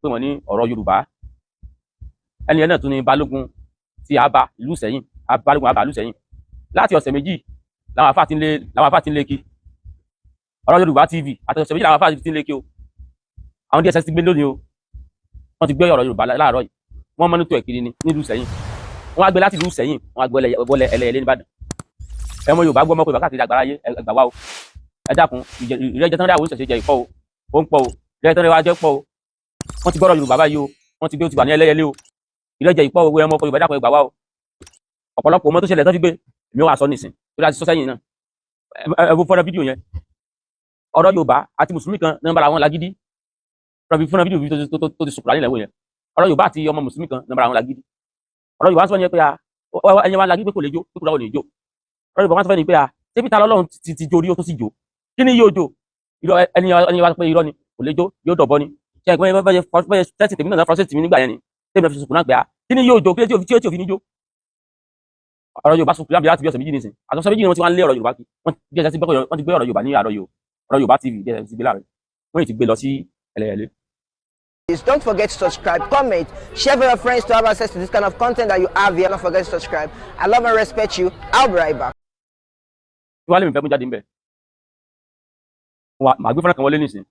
pè wọ́n ní Ọ̀rọ̀ Yorùbá. Ẹni yẹn náà tún ní balógun ti Àbá ìlú Ìsẹ́yìn, balógun Àbá ìlú Ìsẹ́yìn. Láti ọ̀sẹ̀ 2 làwọn àfáà ti ń lé kí Ọ̀rọ̀ Yorùbá TV. Àti ọ̀sẹ̀ 2 làwọn àfáà ti ń lé kí o. Àwọn DSS ti gbé lónìí o. Wọ́n ti gbé Ọ̀rọ̀ Yorùbá láàárọ̀ yìí. Wọ́n mọ́nítọ̀ ẹ̀ kiri ní nílùú Ìsẹ́yìn. Wọ́n á gbé láti ìlú Ìsẹ́yìn, wọ́n á gbé wọlé Ẹlẹ́yẹlé nìbàdàn. Ẹmọ Yorùbá gbọ́, ọmọ Yorùbá káàkiri àgbáráyé, ẹgbà wá o. Ẹ dákun, ìrẹ́jẹ tán rí àwọn oníṣẹ̀ṣe jẹ ìfọ́ o, ó ń pọ̀ o. Ìrẹ́jẹ tán rí wa jẹ́ pọ̀ o. Wọ́n ti gbọ́rọ̀ Yorùbá báyìí o. Wọ́n ti gbé, ó ti wà ní Ẹlẹ́yẹlé o. Ìrẹ́jẹ ìpọ́ o. Ẹmọ Yorùbá, dákun, ẹgbà wá o. Ọ̀pọ̀lọpọ̀ ọmọ tó ṣẹlẹ̀ tó fi gbé èmi wà sọ nísìn tó dáa ti sọ sẹ́yìn náà. Ẹ wo fọ́nrán fídíò yẹn. Ọ̀rọ̀ Yorùbá àti mùsùlùmí kan ní wọ́n bára wọn lágídí. Fúnra fídíò tó ti sùkúrà nílẹ̀ wò yẹn. Ọ̀rọ̀ Yorùbá àti ọmọ mùsùlùmí kan ní wọ́n bára wọn lágídí. Ọ̀rọ̀ Yorùbá sọ ní pé ẹni wa lágídí pé kò lè jó, pé kò lè jó. Ọ̀rọ̀ Yorùbá wọn sọ ní pé ṣé ta lọ́lọ́run ti jó rí ó tó sì jó? Kí ni yóò jó? Irọ́. Ẹni wa pé irọ́ ni, kò lè jó, yóò dọ̀bọ ni. Ṣe é pé bẹ́ẹ̀ tẹ́sí tèmi náà frustrate mi nígbà yẹn ni tèmi náà fi sùkúrù náà pé kí ni yóò jó? Kí ni tí ò fi ní jó? Ọ̀rọ̀ Yorùbá sùkúrù láti bí ọ̀sẹ̀ 2 nísìn. Àtọ̀sẹ̀ 2 ni wọ́n ti wá ń lé Ọ̀rọ̀ Yorùbá kí. Wọ́n DSS ti gbé, wọ́n ti gbé Ọ̀rọ̀ Yorùbá ní àárọ̀ yìí o. Ọ̀rọ̀ Yorùbá TV, DSS ti gbé láàárọ̀. Wọ́n yìí ti gbé lọ sí Ẹlẹ́yẹlé. Don't forget to subscribe, comment, share with your friends to have access to this kind of content that you have here. Don't forget to subscribe. I love and respect you. I'll be right back. Tí wàá lè mi fẹ́ mú jáde ńbẹ̀, màá gbé fọ́nrán kan wọlé nísìn,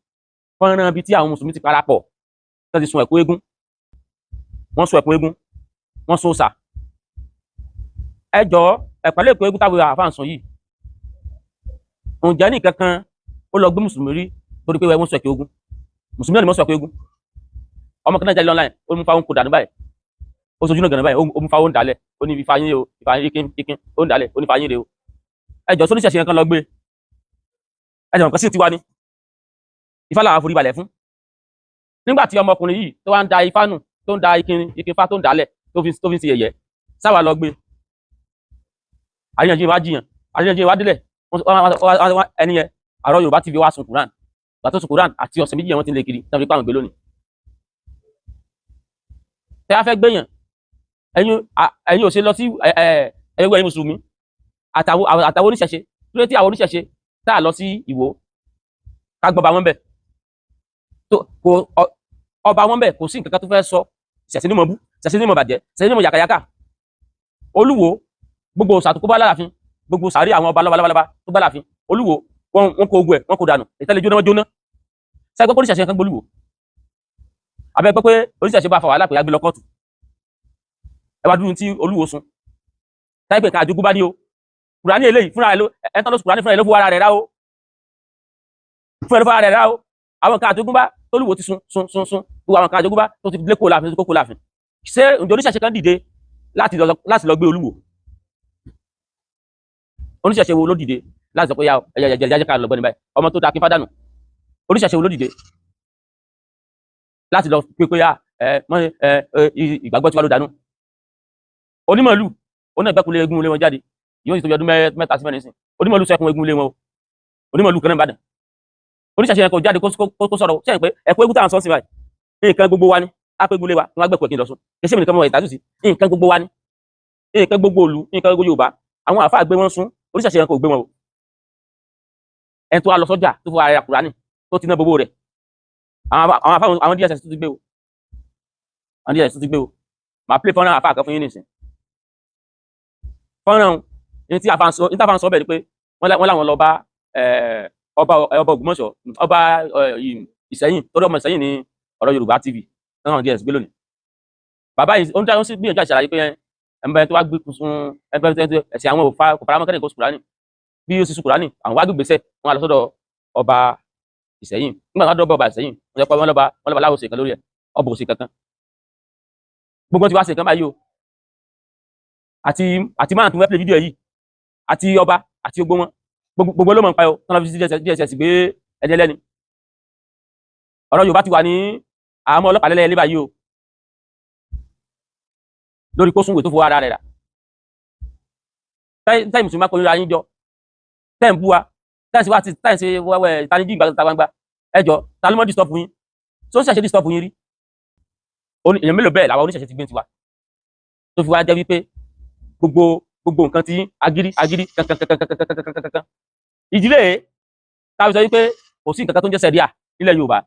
fọ́nrán bíi tí àwọn mùsùlùmí ti parapọ̀ tó ti sun ẹ̀kú eégún. Wọ́n sun ẹ̀kú eégún, wọ́n sun òòṣà. Ẹ jọ, ẹ̀pẹ́lẹ́ ẹ̀kú eégún táwọn àfáà ń sùn yìí, ǹjẹ́ ní kankan ó lọ gbé mùsùlùmí rí torí pé wọ́n sun ẹ̀kú eégún? Mùsùlùmí náà ni wọ́n sun ẹ̀kú eégún. Ọmọ kan náà jáde online, ó mú fáwọn kó dànù báyìí, ó sojú náà gànà báyìí, ó mú fáwọn dálẹ̀, ó ní ifá yín o, ifá yín ikin ikin, ó ń dálẹ̀, ó ní ifá yín rè o. Ẹ jọ, sóníṣẹ̀ṣe kan lọ gbé? Ẹ jọ, nǹkan sí tiwa ni ifá làwọn forí balẹ̀ fún. Nígbà tí ọmọkùnrin yìí tó wá ń da ifá nù, tó ń da ikin ikin fá, tó ń dálẹ̀, tó fi ń ṣe yẹ̀yẹ́, sáwà lọ gbé? Àríyànjiyàn wá jiyàn, àríyànjiyàn wá délẹ̀. Ẹni yẹn, àrọ Yorùbá TV wá sun Quran. Gbà tó sun Quran àti ọ̀sẹ̀ 2 yẹn, wọ́n ti ń lé kiri tán fi pàwọn gbé lónìí. Tẹ́ a fẹ́ gbéyàn, ẹ̀yin ò ṣe lọ sí ẹ̀yin ẹ̀yin mùsùlùmí àtàwọn oníṣẹ̀ṣe lórí tí àwọn oníṣẹ̀ṣe tá a lọ sí Ìwó ká gbọ́ ọba wọn bẹ̀ tó kò ọba wọn bẹ̀, kò sí nǹkan kan tó fẹ́ sọ. Ìṣẹ̀ṣe ní mọ̀ bú, ìṣẹ̀ṣe ní mọ̀ bàjẹ́, ìṣẹ̀ṣe ní mọ̀ yàkàyàkà. Olúwo, gbogbo òòṣà tó kó bá láàfin, gbogbo sàárì àwọn ọba lọ́balọ́ba tó bá láàfin Olúwo, wọ́n kó ogun ẹ̀, wọ́n kó dànù. Ìtẹ́lẹ̀ jóná, wọ́n jóná. Sẹ́gbẹ́ pé oníṣẹ̀ṣe kan gbólúwo? Abẹ́ pé oníṣẹ̀ṣe bá fa wàhálà pé agbé lọ kóòtù? Ẹ wá dúró tí Olúwo sun táyé pé ká àjogún bá ní o. Kùránì eléyìí fúnra rẹ̀ ló ẹ̀ ń tán ló sùn. Kùránì fúnra rẹ̀ ló fún ara rẹ̀ rá o, fúnra rẹ̀ ló fún ara rẹ̀ rá o. Àwọn nǹkan àjogúnbá tólúwo ti sun sun sun sun, gbogbo àwọn nǹkan àjogúnbá tó ti lé kó láàfin, tó kó láàfin, ṣé ǹjẹ́ oníṣẹ̀ṣe kan dìde láti lọ gbé Olúwo? Oníṣẹ̀ṣe wo ló dìde láti sọ pé ya ẹ̀yà ẹ̀yà ẹ̀yà ká lọ gbọ́ ní báyìí, ọmọ tó ta kí fádànù? Oníṣẹ̀ṣe wo ló dìde láti lọ pé ya ẹ mọ ẹ ìgbàgbọ́ tí wàá ló dànù? Onímọ̀lù oní ẹgbẹ́kulé eégún lé wọn jáde, yóò sì tó bí ọdún 3 sí 4 sí. Onímọ̀lù sẹ́kun eégún lé wọn o. Onímọ̀lù kan náà Ìbàdàn, oníṣẹ̀ṣe yẹn kò jáde kó sọ̀rọ̀ sẹ́yìn pé ẹ̀kọ́ eégún táwọn sọ sí báyìí, nǹkan gbogbo wa ni. Á pé eégún lé wa, wọn á gbẹ̀kọ̀ kí n lọ sùn. Kí sẹ́mi nìkan mọ̀ ìtàjú sí nǹkan gbogbo wa ni, nǹkan gbogbo òlu, nǹkan gbogbo Yorùbá. Àwọn àfáà gbé wọn sún, oníṣẹ̀ṣe yẹn kò gbé wọn o. Ẹni tó wá lọ sọ́jà tó fọ ara Kùránì tó ti ná gbogbo rẹ̀, àwọn àfáà, àwọn DSS tó ti gbé o, àwọn DSS tó ti gbé o. Màá play fọ́nrán àfáà kan fún yín nìsín. Fọ́nrán ní tí àfáà sọ, ní tí àfáà sọ bẹ́ẹ̀ ni pé wọ́n láwọn lọ bá ọba Ògbómọ̀ṣọ́, ọba Ìṣẹ̀yìn, torí ọmọ Ìṣẹ̀yìn ní Ọ̀rọ̀ Yorùbá TV náà DSS gbé lónìí. Bàbá yìí ó ń dá, ó sì gbìyànjú àti ṣàlàyé pé ẹnbẹ tó wá gbé sun ẹnbẹ tó ẹsẹ̀ àwọn òfa kò faramọ́ kẹ́nìkan sùn Kùránì bí ó sì sùn Kùránì. Àwọn wá gbèsè wọn wá lọ sọ́dọ̀ ọba Ìṣẹ̀yìn. Nígbà wọn dọ́bọ̀ ọba Ìṣẹ̀yìn, wọn sọ pé wọ́n lọ́ba láwọn òsè kan lórí ẹ̀, ọba òsè kankan. Gbogbo ti wá ṣe kan báyìí o. Àti máa tún wẹ́ play fídíò yìí, àti ọba àti gbogbo wọn, gbogbo ló mọ̀ nípa ẹ̀ o. Tọ́lá fi DSS gbé ẹni ẹlẹ́ni. Ọ̀rọ̀ Yorùbá ti wà ní àmọ́ ọlọ́pàá lẹ́lẹ́ báyìí o, lórí kó súnwèé tó fowó ara rẹ̀ rà. Táì mùsùlùmí kò ríra yín jọ, tẹ́ ń bú wa, tẹ́ ń ṣe wá, tẹ́ ń ṣe wẹ́wẹ́ ìtanijí ìgbà gbangba. Ẹ jọ, ta ló mọ́ disturb yín? Tó ń ṣẹ̀ṣẹ̀ disturb yín rí? Èèyàn mélòó bẹ́ẹ̀ làwọn oníṣẹ̀ṣe ti gbé tiwa tó fi wá jẹ́ wípé gbogbo nǹkan tí agídí agídí kankankankankankankankan? Ìdílé táwọn sọ wípé kò sí nǹkan kan tó ń jẹ́ sẹ̀ríà nílẹ̀ Yorùbá,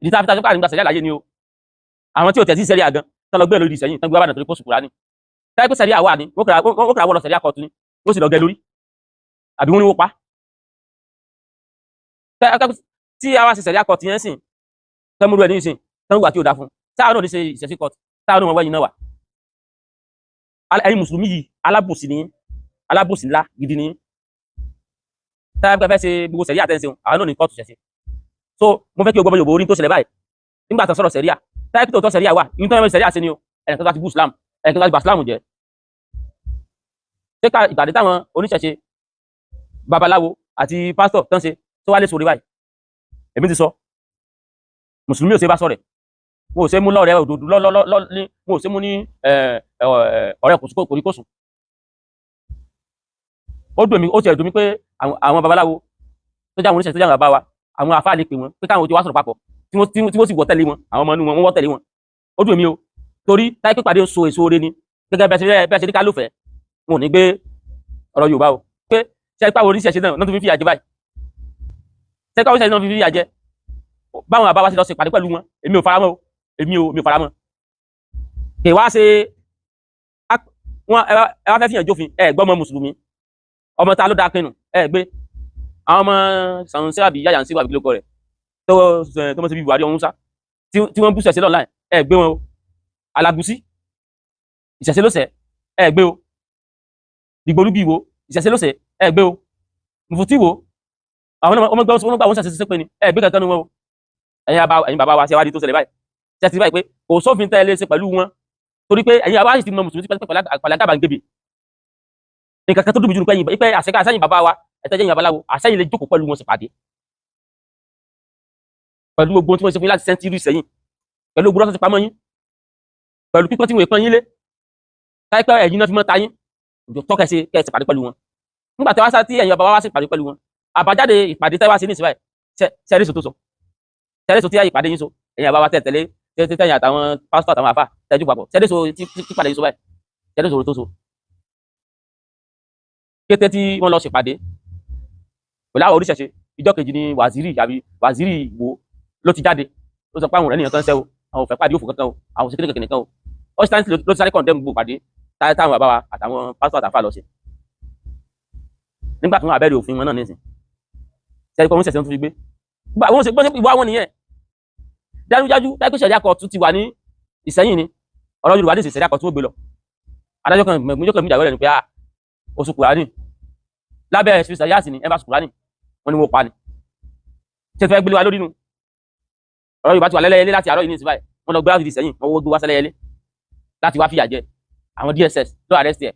ìdí táwọn fi tajú pàdé nígbà sẹ̀ríà láyé ni o. Àwọn tí ò tẹ̀sí sẹ́ríà gan tán lọ gbé lórí Ìsẹ́yìn, tán gbé wá bàdàn torí kó sùkúrà ní táyé pé sẹ́ríà wà ní, wọ́n kàrà wọ́n lọ sẹ́ríà kọ̀ọ̀tù ni, wọ́n sì lọ gẹ lórí àbí wọ́n ní wọ́n pa. Tí a wá ṣe sẹ́ríà kọ̀ọ̀tù yẹn sìn, tán múlò ẹ̀ ní ìsìn, tán wà tí ò dá fún táwọn náà ní ṣe ìṣẹ̀sí kọ̀ọ̀tù, táwọn náà wọ́n wẹ́yìn náà wà. Ẹ̀yin mùsùlùmí yìí, alábòsí ni, alábòsí ńlá gidi ni. Táyà pé fẹ́ ṣe gbogbo sẹ̀ríà tẹ́ ń ṣeun, àwọn náà ní kóòtù ṣẹ̀ṣẹ̀. So mo fẹ́ kí o gbọ́ Yorùbá orí tó ṣẹlẹ̀ báyìí nígbà tó sọ̀rọ̀ sẹ̀ríà, táyà pé tòótọ́ sẹ̀ríà wà ní tó ń sẹ̀ríà ṣe ni o. Ẹnì kan tó ti bú Islam, ẹnì kan tó ti bà Islam jẹ́. Ṣé ká ìpàdé táwọn oníṣẹ̀ṣe, babaláwo àti pásítọ̀ tán ṣe tó wá lè sórí báyìí? Èmi ti sọ, mùsùlùmí ò ṣe bá sọ̀rẹ̀, wọn ò ṣe mú lọ́rẹ̀ òdòdó lọ́lọ́lọ́ ní, wọn ò ṣe mú ní ọ̀rẹ́ kòríkòsùn. Ó dùn mí, ó ti ẹ̀ dùn mí pé àwọn babaláwo tó jẹ́ àwọn oníṣẹ̀ṣe, tó jẹ́ àwọn bàbá wa, àwọn àfáà lè pè wọ́n pé káwọn ojú wa sọ̀rọ̀ papọ̀, tí wọ́n sì wọ́ tẹ̀lé wọn, àwọn ọmọ inú wọn, wọ́n wọ́ tẹ̀lé wọn. Ó dùn mí o, torí táyé pé pàdé so èso oore ni gẹ́gẹ́ bẹ́ẹ̀ ṣe ní ká lófẹ̀ẹ́, wọn ò ní gbé ọ̀rọ̀ Yorùbá o. Pé ṣe pé àwọn oníṣẹ̀ṣe náà tó fi fìyà jẹ báyìí, ṣe pé àwọn oníṣẹ̀ṣe náà fi fìyà jẹ báwọn bàbá wa ṣe lọ ṣe ìpàdé pẹ̀lú wọn? Èmi ò faramọ́ o, èmi ò mi ò faramọ́. Kì í wá ṣe wọn ẹ wá fẹ́ fìyàn jófin. Ẹ gbọ́, ọmọ mùsùlùmí, ọmọ ta ló da pinnu ẹ gbé àwọn ọmọ Sanusi àbí Yáyà ń sí àbí kílókọ rẹ̀ tó tó mọ̀ sí bí Buhari ọ̀hún sá tí wọ́n bú ṣẹ̀ṣẹ̀ lọ́nà, ẹ gbé wọn o. Alágùsí, ìṣẹ̀ṣẹ̀ ló ṣẹ̀, ẹ gbé o. Dìgbòlúbí wo, ìṣẹ̀ṣẹ̀ ló ṣẹ̀, ẹ gbé o. Mùfútí wo, àwọn ọmọ gbà wọn gbà wọn ṣẹ̀ṣẹ̀ ṣe pé ni ẹ gbé kankan nu wọn o. Ẹ̀yin bàbá wa, ṣe wá di tó ṣẹlẹ̀ báyìí, ṣe ti báyìí pé kò sófin tẹ́ ẹ lé ṣe pẹ̀lú wọn, torí pé ẹ̀yin bàbá sì ti mọ mùsùlùmí pẹ̀lú àgàbàgebè. Nǹkan kan tó dùn mí jù ní pé ẹ̀yin pé àṣẹká àṣẹyìn bàbá wa, ẹ̀tẹ́jẹ́ yìí babaláwo, àṣẹyìn lè jókòó pẹ̀lú wọn ṣèpàdé pẹ̀lú gbogbo tí wọ́n ṣe fún yín láti century sẹ́yìn, pẹ̀lú gbogbo tó ti pamọ́ yín, pẹ̀lú pípọ́n tí wọ́n pọ́n yín lé, táìpẹ́ ẹ̀yin náà fi mọ́ ta yín òjò tọ́kẹ́ ṣe kẹ́ ẹ̀ ṣèpàdé pẹ̀lú wọn. Nígbà tí wọ́n sá tí ẹ̀yin bàbá wa ṣèpàdé pẹ̀lú wọn, àbájáde ìpàdé tẹ́ wá sí ní ìsìn báyìí, ṣẹ́rí sọ tó sọ, ṣẹ́rí sọ tí ìpàdé yín so, ẹ̀yin bàbá wa tẹ̀ tẹ̀lé tẹ̀yìn àtàwọn pásítọ̀ àtàwọn àfà tẹ́jú papọ̀, ṣẹ́rí sọ tí ìpàdé yín so báyìí, ṣẹ́rí sọ tó so. Kété tí wọ́n lọ ṣèpàdé pẹ̀lú àwọn oníṣẹ̀ṣe, ìjọ kejì ni wàzírì àbí wàzírì Ìwó ló ti jáde, ló sọ pé àwọn ọ̀rẹ́ nìyẹn kan ṣẹ́ o, àwọn ò fẹ́ pàdé òfò kankan o, àwọn òṣèkéde kankan nìkan o. Ọ́sítàǹtì ló ti sáré condemn gbogbo pàdé táwọn bàbá wa àtàwọn pásítọ̀ àtàfà lọ ṣe nígbà tí wọ́n abẹ́rẹ́ òfin wọn náà nísìn. Sẹ́ni pé wọ́n ṣẹ̀ṣẹ̀ tó fi gbé wọ́n ṣe ìwà wọn nìyẹn. Dájúdájú láìpẹ́ ṣẹ̀ríà kóòtù ti wà ní Ìsẹ́yìn ni ọ̀rọ̀ Yorùbá ní ṣẹ̀ríà kóòtù ó gbé lọ. Adájọ́ kan mẹ́jọ kan míjà rẹ̀ ni pé ah, oṣù Kùránì lábẹ́ ẹ̀sìn ṣàyà sí ni ẹ bá sùn Kùránì, wọn ni wọ́n pa ni. Ṣe fẹ́ gbélé wa lórí nu? Ọ̀rọ̀ Yorùbá ti wà lẹ́lẹ́yẹlé láti àárọ̀ yìí ní ìsìn báyìí. Wọ́n lọ gbé láti Ìsẹ́yìn, wọ́n wọ́n gbé wá sẹ́lẹ̀yẹlé láti wá fìyà jẹ àwọn DSS ló arrest ẹ̀.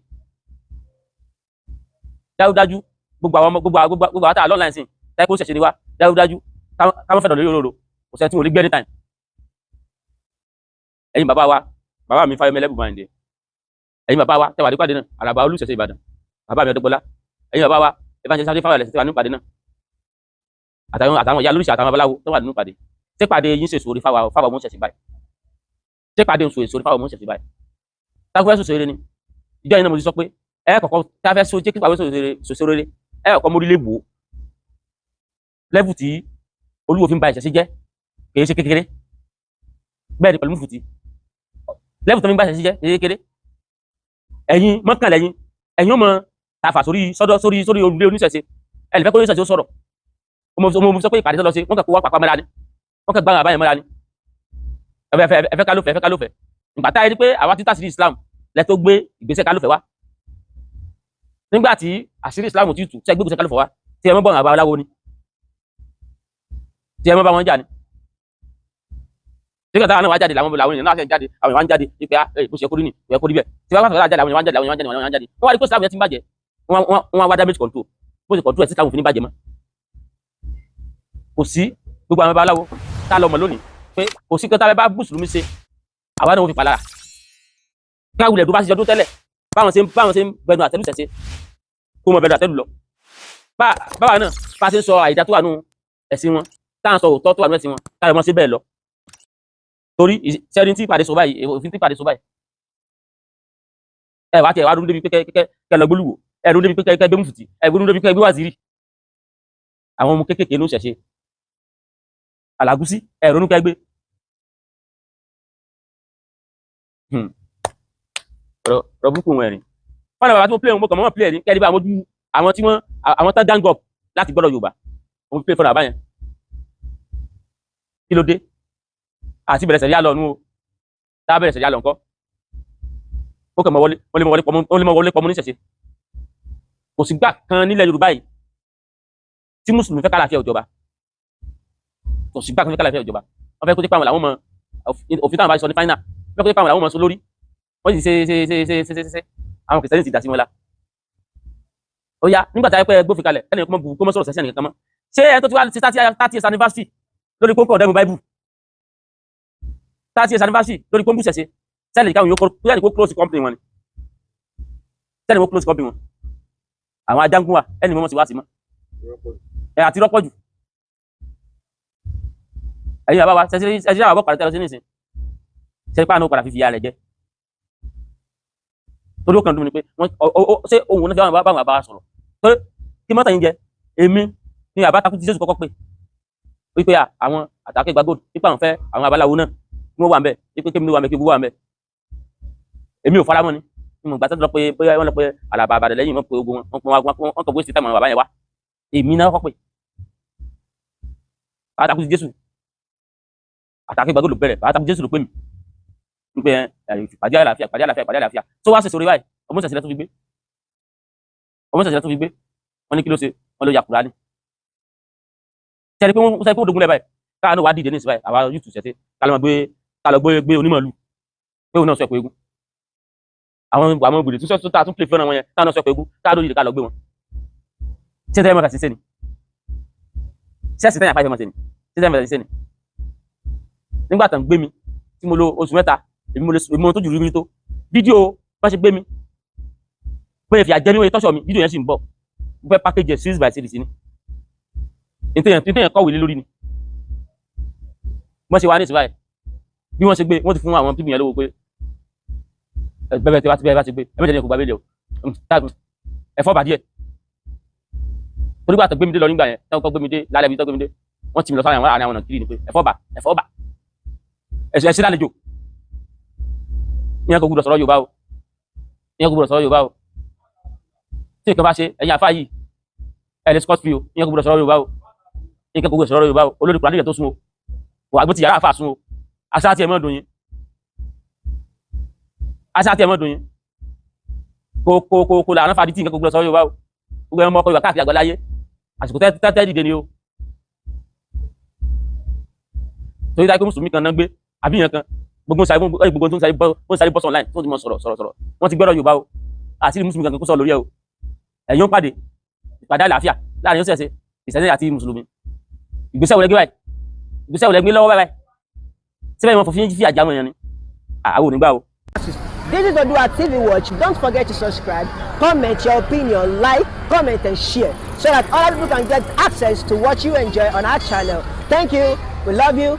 Dájúdájú gbogbo àwọn ọmọ gbogbo àwọn tá a lọ́nà ìsìn táyé kó ṣẹ̀ṣẹ̀ ni wá, dájúdájú káwọn fẹ́ dọ̀ lórí òróró, kò sẹ́ni tí wọ́n lè gbé anytime. Ẹ̀yin bàbá wa, bàbá mi Fáyọmí Ẹlẹ́bùmáyìndé, ẹ̀yin bàbá wa tẹwà nípàdé náà, Àràbà Olúṣẹ̀ṣẹ̀ Ìbàdàn, bàbá mi Ọdẹ́gbọlá, ẹ̀yin bàbá wa Evangelist Adé Fáwọlẹ̀ tẹwà nípàdé náà, àtàwọn ìyá lóríṣà àtàwọn babaláwo tó wà nínú pàdé, ṣé pàdé yín ṣèṣò orí fáwọn ọmọ ṣẹ̀ṣẹ̀ báyìí? Ṣé pàdé ń so èso orí fáwọn ọmọ ṣẹ̀ṣẹ̀ báyìí? Táwọn fẹ́ sòṣèré ni ìjọ yìí náà, mo ti sọ pé ẹ kọ́kọ́ tá a fẹ́ so jẹ́ kí pàwé sòṣèré, ẹ kọ́kọ́ mórí lè wò ó lẹ́fù tí Olúwo fi ń ba ìṣẹ̀ṣe jẹ́ kìí ṣe kékeré. Bẹ́ẹ̀ ni pẹ̀lú mùfùtì, lẹ́fù tó fi ń ba ìṣẹ̀ṣe jẹ́ kìí ṣe kékeré. Ẹ̀yin mọ́kànlẹ́yìn, ẹ̀yin ó mọ tàfà sórí sọ́dọ̀ sórí olùdé oníṣẹ̀ṣe, ẹ lè fẹ́ kó oníṣẹ̀ṣe ó sọ̀rọ̀. Mo sọ pé ìpàdé tó lọ sí, wọ́n kàn kó wá pàpà mọ́ra ni, wọ́n kàn gbára àbáyẹn mọ́ra ni. Ẹ fẹ́ kálófẹ́, ẹ fẹ́ kálófẹ́. Ìgbà tá a rí pé àwa títà sí Islam lẹ tó gbé ìgbésẹ̀ kálófẹ́ wá, nígbà tí àṣírí Islam ti tù, tí ẹ gbé ìgbésẹ̀ kálófẹ́ wá, tí ẹ mọ́ bọ̀ àwọn aláwo ni, tí ẹ mọ́ bá wọn jà ni, nígbà táwọn náà wá jáde, làwọn èèyàn náà ṣe ń jáde, àwọn èèyàn wá ń jáde wípé ah, bó ṣe kórìí ni kò yẹ kó rí bẹ́ẹ̀. Tí wọ́n bá jáde, àwọn èèyàn wá ń jáde, àwọn èèyàn wá ń jáde, àwọn èèyàn wá ń jáde. Wọ́n wá rí pé Islam yẹn ti ń bàjẹ́, wọ́n wá damage control, bó ṣe control ẹ̀ sí Islam òfin ní bàjẹ́ mọ́. Kò sí gbogbo àwọn babaláwo tá a lọ mọ̀ lónìí pé kò sí kẹta bá mùsùlùmí ṣe, àwa náà wọ́n fi palára káwulẹ̀ tó bá ṣe ọdún tẹ́lẹ̀, báwọn ṣe ń bẹnu àtẹ́lù ṣẹ̀ṣẹ̀ kó mọ bẹnu àtẹ́lù lọ, báwa náà bá ṣe ń sọ àìdá tó wà nù ẹ̀sìn wọn, tá à ń sọ òótọ́ tó wà nù ẹ̀sìn wọn, káyọ̀ mọ́ sí bẹ́ẹ̀ lọ. Torí sẹ́ni tí ìpàdé sọ báyìí, òfin tí ìpàdé sọ báyìí, ẹ wá tiẹ̀ wá ronú débi pé kẹ́ lọ gbólúwò, ẹ ronú débi pé kẹ́ gbé mùfùtì, ẹ ronú débi pé kẹ́ gbé wàzírì, àwọn ọmọ kéékèèké ló ṣẹ̀ṣẹ̀ Àlàgúsí, ẹ ronú kẹ́ gbé. Ọ̀rọ̀ burúkú wọn ẹ̀rín fọ́nà bàbá tí mo play wọn, mo kàn mọ́ play ẹ̀rín kẹ́ni bá àwọn ojú àwọn tí wọ́n àwọn tán gang up láti gbọ́dọ̀ Yorùbá. Mo play fọ́nà bàbá yẹn. Kí ló dé àti bẹ̀rẹ̀ sẹ̀ríà lọ nú o? Tá a bẹ̀rẹ̀ sẹ̀ríà lọ ńkọ́? Ó kàn mọ́ wọlé, wọ́n lè mọ́ wọlé pọ̀, wọ́n lè mọ́ wọlé pọ̀ mọ́ níṣẹ̀ṣe. Kò sí gbà kan nílẹ̀ Yorùbá yìí tí mùsùlùmí fẹ́ kálàáfíà ìjọba. Kò sí gbà kan fẹ́ kálàáfíà ìjọba. Wọ́n fẹ́ kó jẹ́ pé àwọn làwọn mọ òfin táwọn bá sọ ní final, wọ́n fẹ́ kó jẹ́ pé àwọn làwọn mọ sọ lórí. Wọ́n sì ṣe ṣe ṣe ṣe ṣe ṣe ṣe, àwọn kìrìsìtẹ́nì ti dà sí wọn la. Ó yá, nígbà tí a yẹ pé gbófin kalẹ̀, ẹnì kan mọ́ bu kó mọ́ sọ̀rọ̀ sẹ́sẹ́ nìkan mọ́. Ṣé ẹni tó ti wá sí 30 years anniversary lórí kóńkó ọ̀dẹ́mu Bible, 30 years anniversary lórí kóńkó ṣẹ̀ṣẹ̀ sẹ́lẹ̀, káwọn yóò kó close company wọn ni, sẹ́lẹ̀ wọ́n close company wọn, àwọn ajángún wa ẹni mọ́mọ́ sí wá sí mọ́ ẹ àti rọ́pọ̀ jù. Ẹ̀yin bàbá wa, ṣẹṣẹ àwọn àbọ̀ padà tẹ́lọ sí nísìn ṣe pé àánú padà fífi ya rẹ̀ jẹ́, torí ó kàn dùn mí ni pé wọ́n ṣé ohun náà fi àwọn báwọn bàbá wa sọ̀rọ̀ torí kí mọ́tà yín jẹ. Èmi ni àbá takú tí Jésù kọ́kọ́ pé wípé àwọn àtàkè gbàgbọ́ wípé àwọn fẹ́ àwọn abaláwo náà kí wọ́n wà ń bẹ̀, wípé kémi wà ń bẹ̀, kí gbogbo wà ń bẹ̀. Èmi ò faramọ́ ni mo gbà tó lọ pé bóyá wọ́n lọ pé àlàbà àbàdàn lẹ́yìn wọn pé ogun wọn wọn kọ̀ bó ṣe táwọn bàbá yẹn wá. Èmi náà kọ́ pé àtàkù ti Jésù, àtàkù gbàgbọ́ ló bẹ̀rẹ̀. Àtàkù Jésù ló pè mí wípé ìpàdé àlàáfíà, ìpàdé àlàáfíà, ìpàdé àlàáfíà tó wá ṣèṣe orí báyìí. Ọmọ ìṣẹ̀ṣẹ̀ tó fi gbé, ọmọ ìṣẹ̀ṣẹ̀ tó fi gbé wọn ní kí ló ṣe? Wọn ló ya Kùránì. Sẹ́ni pé wọ́n sẹ́ni pé ó dogun lẹ́ báyìí, káà náà wá dìde ní ìsìn báyìí. Àwa yóò tù sẹ́sẹ́ ká lọ gbé, ká lọ gbé onímọ̀lú pé òun náà sọ pé eégún àwọn gbèrè tó sọ tá a tún play fẹ́ràn wọn yẹn, táwọn náà sọ pé eégún káà lóye ká lọ gbé wọn. Ṣé tẹ́lẹ̀ mọ́ta ṣiṣẹ́ ni? Ṣẹ́ẹ̀sì tẹ́yìn àfáìfẹ́ mọ́ ṣe ni? Ṣé tẹ́lẹ̀ mọ́ta ṣiṣẹ́ ni? Nígbà tán gbé mi tí mo lo oṣù 3, èmi mo lè èmi mo tó jù rí mi tó fídíò bá ṣe gbé mi, pé ìfìyà jẹ mí, wọ́n tọ́ṣọ̀ mi. Fídíò yẹn sì ń bọ̀. Mo fẹ́ package ẹ̀ series by series ni. Nítorí kọ̀wé lé lórí ni wọ́n ṣe wá ní ìsìn báyìí. Bí wọ́n ṣe gbé, wọ́n ti fún àwọn people yẹn lówó pé bẹ́ẹ̀ tí wá ti bẹ́ẹ̀ bá ti gbé ẹ mẹ́jẹ̀ ní kò gbà bẹ́ẹ̀ lẹ̀ o, ẹ̀fọ́ bàdíẹ̀. Torí gbà tó gbé mi dé lọ nígbà yẹn, tó kọ́ gbé mi dé lálẹ́ ibi tó gbé mi dé, wọ́n ti mi lọ sáwọn àwọn àwọn ọ̀nà kiri ni pé ẹ̀fọ́ bà, ẹ̀fọ́ bà, ẹ̀sìn ẹ̀sìn lálejò. Ìyẹn kò gbúdọ̀ sọ̀rọ̀ Yorùbá o, ìyẹn kò gbúdọ̀ sọ̀rọ̀ Yorùbá o. Tí nǹkan bá ṣe ẹ̀yin àfáà yìí, ẹ̀ lè scot free o. Ìyẹn kò gbúdọ̀ sọ̀rọ̀ Yorùbá o, ìyẹn kò gbúdọ̀ sọ̀rọ̀ Yorùbá o. Olórí kùránì tó sún o, wà á gbé ti yàrá àfáà sún o. Àṣà àti ẹ̀mọ́ dùn yín, àṣà àti ẹ̀mọ́ dùn yín. Kò kò kò kò lànà fàdí tí nǹkan kò gbúdọ̀ sọ̀rọ̀ Yorùbá o. Gbogbo ẹ̀mọ́ ọkọ̀ Yorùbá káàkiri àgbáláyé, àsìkò tẹ́ tẹ́ dìde ni o. Torí dáa pé mùsùlùmí kan náà gbé àbí yẹn kan, gbogbo ń sáré, gbogbo tó ń sáré bọ́, ń sáré bọ́ online tó ti mọ sọ̀rọ̀ sọ̀rọ̀ sọ̀rọ̀. Wọ́n ti gbọ́dọ̀ Yorùbá o. Àti mùsùlùmí kankan kó sọ lórí ẹ o. Ẹ̀yin ó pàdé ìpàdé àlàáfíà láàrin ó ṣẹ̀ṣẹ̀ ìṣẹ̀ṣẹ̀ àti mùsùlùmí. Ìgbésẹ̀ wọlé gbé báyìí? Ìgbésẹ̀ wọlé gbé lọ́wọ́ báyìí? Síbẹ̀ wọn fòfin fífi àjà wọn yẹn ni àwọn ò ní gbà o. This is Odua TV Watch. Don't forget to subscribe, comment your opinion, like, comment, and share so that other people can get access to what you enjoy on our channel. Thank you. We love you.